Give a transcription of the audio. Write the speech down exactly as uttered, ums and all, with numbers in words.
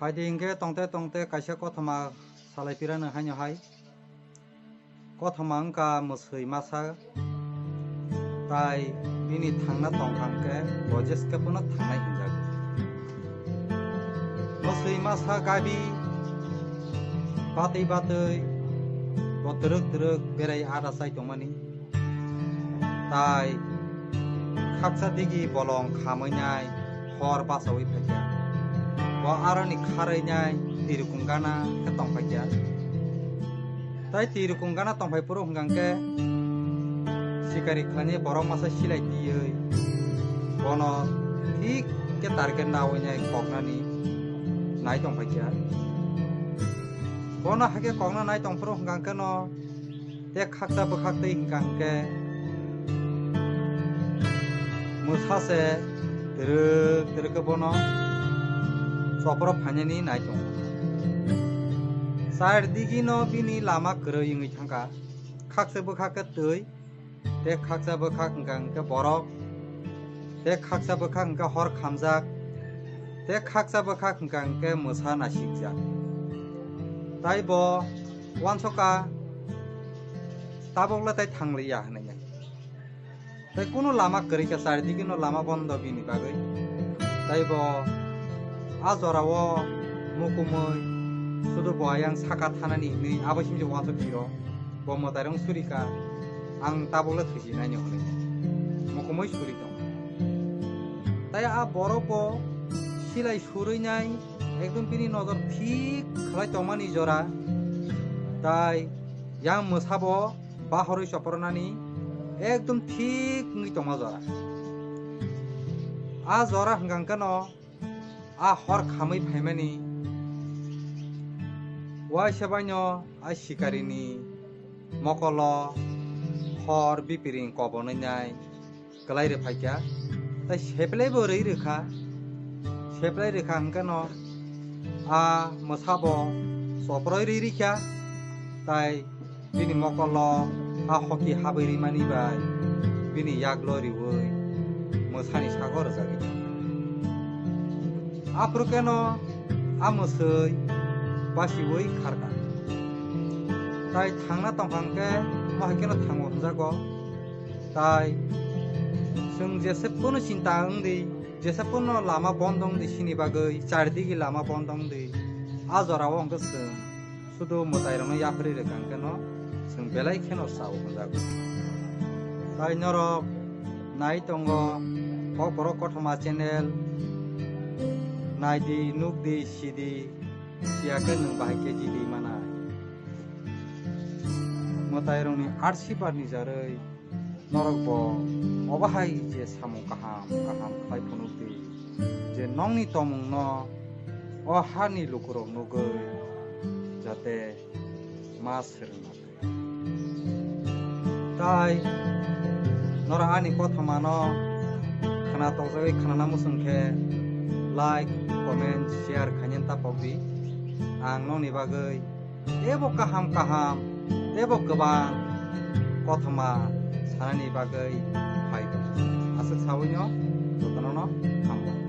Phaidi hwnkhe tongte tongte kaisa kothoma salai pirano haino hai. Kothoma wngkha mwswi masa, tai bini thangna tongkha hwnkhe bo jeskhe phano thangnai hinjago. Mwswi masa gabi batwi batwi bo twrwk twrwk berai ada chai tongmani. Tai khaksa digi bolong khamwi nai hor bachaui phaikha. Bo aroni kharwi nai tirukung gana khe tongphaikha. Tai tirukung gana tongphai phuru hwnkha khe sikari khlainai borok masa silai twiwi bono thik khe target naui nai koknani nai tongphaikha. Bono hakhe kokna nai tongphuru hwnkha khe no te khaksa bwkhak twi hwnkha hwnkhe mwsa se twrwk twrwk khe bono chopro phainani nai tongo. Char digi no bini lama kwrwi wngwi thangkha, khaksa bwkhak khe twi, te khaksa bwkhak hwnkha hwnkhe borok, te khaksa bwkhak hwnkhe hor khamjak, te khaksa bwkhak hwnkha hwnkhe mwsa nasikjak. Tai bo uansukha, tabukle tai thangliya hwnwi. Tai kunu lama kwrwi kha, char digi no lama bondo bini bagwi. Tai bo a jora o mukumui sudu bo ayang saka thanani hinwi abo simse uansuk phiro. Bo mwtairok suri kha, ang tabukle thwisi naino hwnwi mukumui suri tong. Tai a borok bo silai surwi nai, ekdom bini nojor thik khlai tongmani jora. Tai yang mwsa bo bahorwi chopronani ekdom thik wngwi tongma jora. A jora hwnkha hwnkhe no a hor khamwi phaimani waisa baino a sikarini mokolo hor bipiring kobonwi nai kwlai rw phaikha, tai seplai bo rwi rwkha, seplai rwkha hwnkhe no a mwsa bo choproi rwi rwkha, tai bini mokolo a hoki habwi rwmani bai bini yaklo riwi mwsani sago rwjagwi thangkha. Aphuru khe no a mwswi basiwi kharkha, tai thangna tongkha hwnkhe mohai kheno thango hwnjago. Tai chwng jesa phano chinta wngdi, jesa phano lama bondo wngdi, sini bagwi char digi lama bondo wngdi. A jora o hwnkhe chwng sudu mwtai rokno yapharwi rwkha hwnkhe no chwng belai kheno sao hwnjago. Tai norok nai tongo Kokborok Kothoma channel, naidi, nukdi, sidi, siya khe nwng bahai khe jidi manai. Mwtai rokni arsibar ni jarwi norok bo obo hai je samung kaham kaham khlai phunuk di, je nokni tongmung no o hani lukurok nugwi jate ma swrwngna thai. Tai norok ani kothoma no khna tokjagwi khnana muchung khe like, comment, share khainani ta pokdi. Ang nokni bagwi teibo kaham kaham, teibo kwbang kothoma sanani bagwi phai tongo. Aswk sawi no jotono no hambai.